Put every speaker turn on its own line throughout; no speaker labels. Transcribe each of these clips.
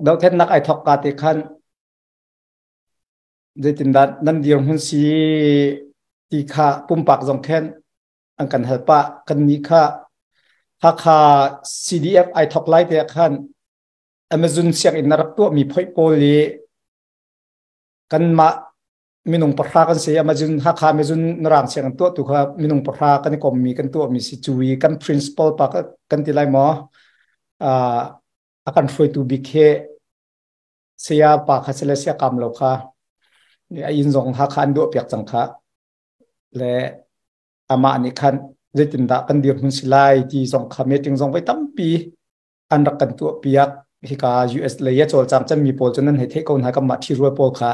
Dohthlennak ai thawk ka te khan zeitindah nan dirhmun si ti kha pumpak zong khen an kan hal pah. Kan nih kha Hakha CDF ai thawk lai te khan Amazon sianginn na rak tuahmi phoih pawl i kanmah minung 10 kan si. Amazon Hakha Amazon narang sianginn tuah tu kha minung 10 kan i kommi kan tuahmi si. Cui kan principal pa kan ti lai maw, a kan hruaitu bik he saya pa kha sile sia kam lo kha a inn zong Hakha an duah piak cang kha le amah nih khan zeitindah kan dirhmun si lai ti zong kha meeting zong voi tampi an rak kan tuah piak. Hika US lei a cawlcang cemmi pawl cu nan hei theih ko hna, kanmah ṭhirual pawl kha.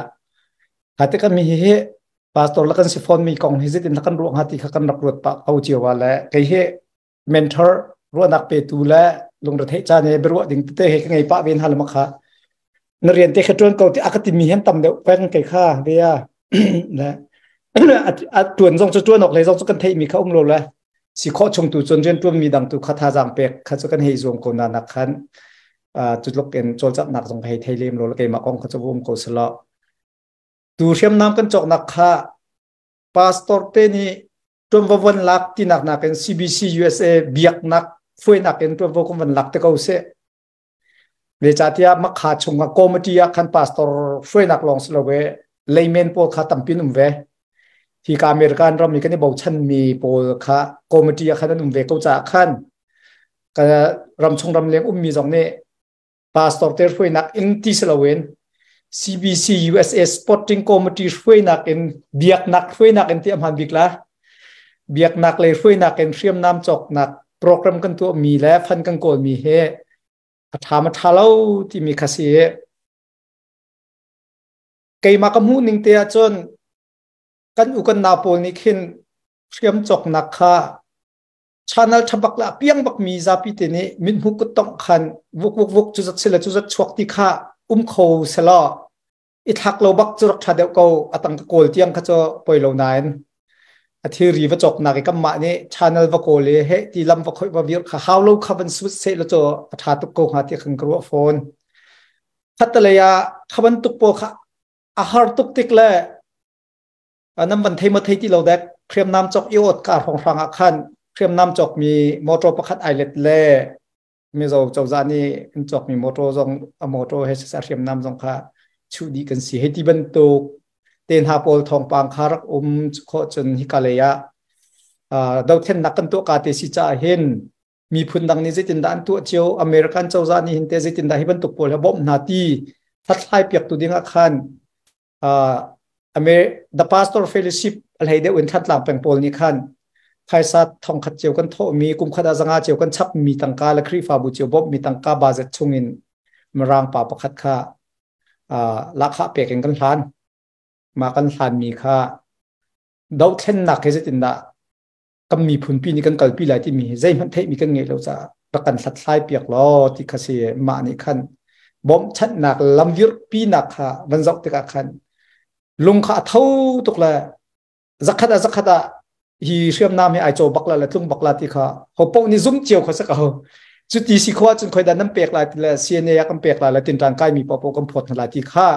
Ha te kan mi hi hi pastor la kan si fawn mi kong hi zeitin kan ruah hnga ti kha kan rak ruat pah ko cio wa le kei hi mentor ruahnak petu le lungretheih caan he biaruah ding tete he ka ngei pah ven hal ma kha na rian te kha ṭuan ko ti a ka timi hen tam deuh peng kei kha ve a le a ṭuan zong cu ṭuan awk lei zong cu kan theih mi kha um lo le si khawh chung tu cun rian ṭuan mi dang tu kha thazaang pek kha cu kan hei zuam ko na nak khan cu tluk in cawlcanghnak zong ka hei thei lem lo le keimah kong kha cu um ko selaw tu hriamnam kan cawknak kha pastor te nih ṭuanvo von lak tinak nakin CBC USA biaknak hruainak in ṭuanvo kan von lak te ko seh. Zeicahtiah makha chungah committee ah khan pastor hruainak lawng si lo ve layman pawl kha tampi an um ve. Hi ka American ram i kan i bochanmi pawl kha committee ah khan an um ve ko caah khan ka ramchung ramleng ummi zong nih pastor te hruainak in ti si loin CBC USA Sporting Committee hruainak in biaknak hruainak in ti a hmaan bik la. Biaknak lei hruainak in hriamnam cawknak program kan tuahmi le fund kan kawlmi hi a ṭha ma ṭha lo timi kha si. Keimah ka hmuh ning te ahcun kan u kan nau pawl nih khin hriam cawknak kha channel thabak la piang bak mi zapi te nih mithmu kuttongh khan vuk vuk vuk cu zat sila cu zat chuak ti kha um kho selaw i thlak lo bak cu rak ṭha deuh ko. Atang ka kawl tiang kha cu poi lo nain a thilri va cawk nak i kanmah nih channel va kawl i he ti lam va khoi va vir kha hau lo kha van sut se la cu a ṭha tuk ko hnga ti khan ka ruah fawn. Khattelei ah kha bantuk pawl kha a har tuk tik le nan van thei ma thei ti lo dek, hriamnam cawk i ot ka hrawng hrang ah khan hriamnam cawk mi motor pakhat ai let le Mizo cozah nih an cawk mi motor zong a motor he sisa hriamnam zong kha chuh dih kan si hei ti bantuk te hna pawl thawngpang kha rak um khawh cun hika lei ah dothlennak kan tuah ka te si caah hin miphun dang nih zeitindah an tuah cio, American cozah nih hin te zeitindah hi bantuk pawl he bawmh hna ti hlathlai piak tu ding ah khan The Pastor Fellowship a hlei deuh in Thantlang peng pawl nih khan phaisa 1000 cio kan thawhmi, kum khat ah 500 cio kan chapmi tangka le Khrihfabu cio bawmhmi tangka budget chungin Mirang pa pakhat kha lahkhah pek in kan hlan. Mah kan hlanmi kha dohthlennak he zeitindah kan miphun pi nih kan kalpi lai timi hi zeihmanh theihmi kan ngeih lo caah rak kan hlathlai piak law ti kha si. Mah nih khan bawmhchanhnak lam virpinak kha van zoh tikah khan lung kha a tho tuk le zakhat ah zakhat ah hi hriamnam hi ai caw bak la le tlung bak la ti kha ho poh nih zum cio kha sa ko. Cu ti si khua cun khoi dan nan pek lai ti le CNA ah kan pek lai le tinṭan kai mi paoh kan phawt hna lai ti kha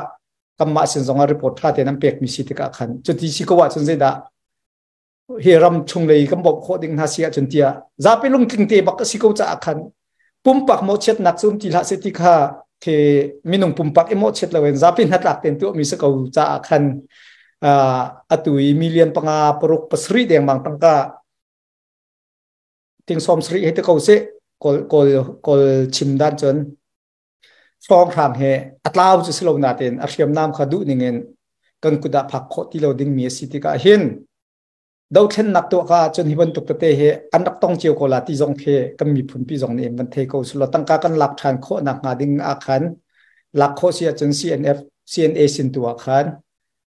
kanmah sin zong ah report ṭha tein an pek mi si tikah khan cu ti si ko ah cun zeidah hi ram chung lei kan bawmh khawh ding hna si ahcun tiah zapi lungtling te bak a si ko caah khan pumpak mawhchiatnak cu um ti hlah seh ti kha khi minung pumpak i mawhchiat loin zapi hnatlak tein tuahmi si ko caah khan atu i million 5 6 7 dengmang tangka ting 70 he te ko seh, kawl kawl kawl chim dan cun hrawnghrang he a tlau cu si lo nain a hriamnam kha duh ning in kan kut ah phak khawh ti lo dingmi a si tikah hin dothlennak tuah ka ahcun hi bantuk tete hi an rak tong cio ko la ti zong khi kan miphun pi zong nih van thei ko sulaw tangka kan lak ṭhan khawh nak hnga ding ah khan lak khawh si ahcun CNF CNA sin tu ah khan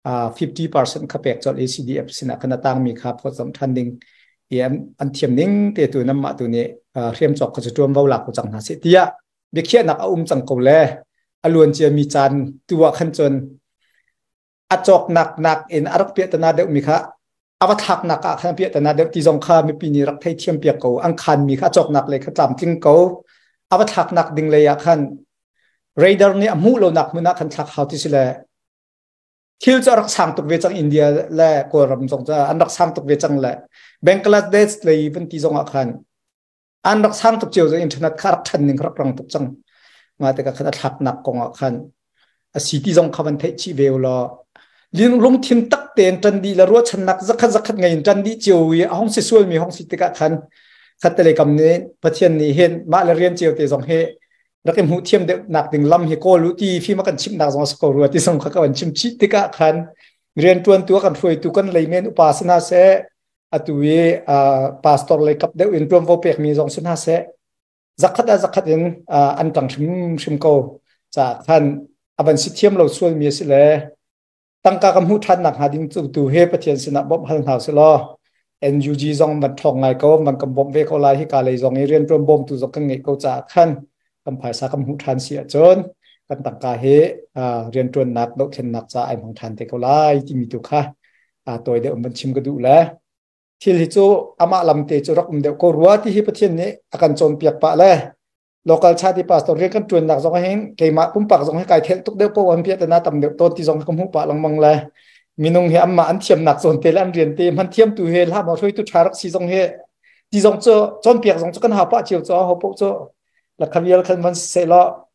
50% kha pek colh i CDF sinah khan a tangmi kha phawtzamh ṭhan ding i an thiam ning te tu nan mah tu nih hriam cawk kha cu ṭuanvo lak ko cang hna seh tiah biakhiahnak a um cang ko le a luan ciami caan tu ah khan cun a cawknak nak in a rak piahtana deuhmi kha a va thlaknak ah khan piahtana deuh ti zong kha mipi nih rak theithiam piak ko. An khanmi kha a cawknak le kha tlamtling ko. Ava thlak nak ding lei ah khan radar nih a hmuh lo nak hmun ah khan thlak hau ti si le thil cu a rak sang tuk ve cang. India le Kawlram zong cu an rak sang tuk ve cang le Bangladesh lei van ti zong ah khan an rak sang tuk cio. Internet kha rak ṭhan ning rak rang tuk cang. Ma te ka khan a thlak nak kong ah khan a si ti zong kha van theih chih ve law, lungthin tak tein ṭan dih le ruahchannak zakhat zakhat ngei in ṭan dih cio i a hong si sual mi hong si tikah khan khat te kam nih Pathian nih hin mah le rian cio te zong hi rak i hmuh thiam deuh nak ding lam hi kawl u ti fim a kan chimh nak zong a si ko rua ti zong kha ka van chim chih tikah khan, rian ṭuantu a kan hruaitu kan leimen upa si hna seh, atu i pastor lei kap deuh in ṭuanvo pekmi zong si hna seh, zakhat a zakhat in an ṭang hrimhrim ko ca khan a van si thiam lo sual mi a si le tangka ka hmuh ṭhan nak hnga ding cu tu he Pathian sinah bawmh hal hna si law, NUG zong van ṭhawng ngai ko, van kan bawmh ve ko lai. Hi ka lei zong i rianṭuan bawmtu zong kan ngeih ko caah khan kan phaisa kan hmuh ṭhan si ahcun kan tangka hi rianṭuannak dohthlennak ca ai hmang ṭhan te ko lai timi tu kha tawi deuh van chim ka duh le, thil hi cu amah lam te cu rak um deuh ko rua ti hi Pathian nih a kan cawnpiak pah le, local chati pastor rian kan ṭuannak zong hin keimah pumpak zong hi kai thelh tuk deuh ko an piah tana tam deuh tawn ti zong ka hmuh pah lengmang le, minung hi amma an thiamnak zawn te le an rian te hman thiam tu he hla maw hruaitu ṭha rak si zong hi ti zong cu cawnpiak zong cu kan hau pah cio cu ho poh cu la khavial khan man se law.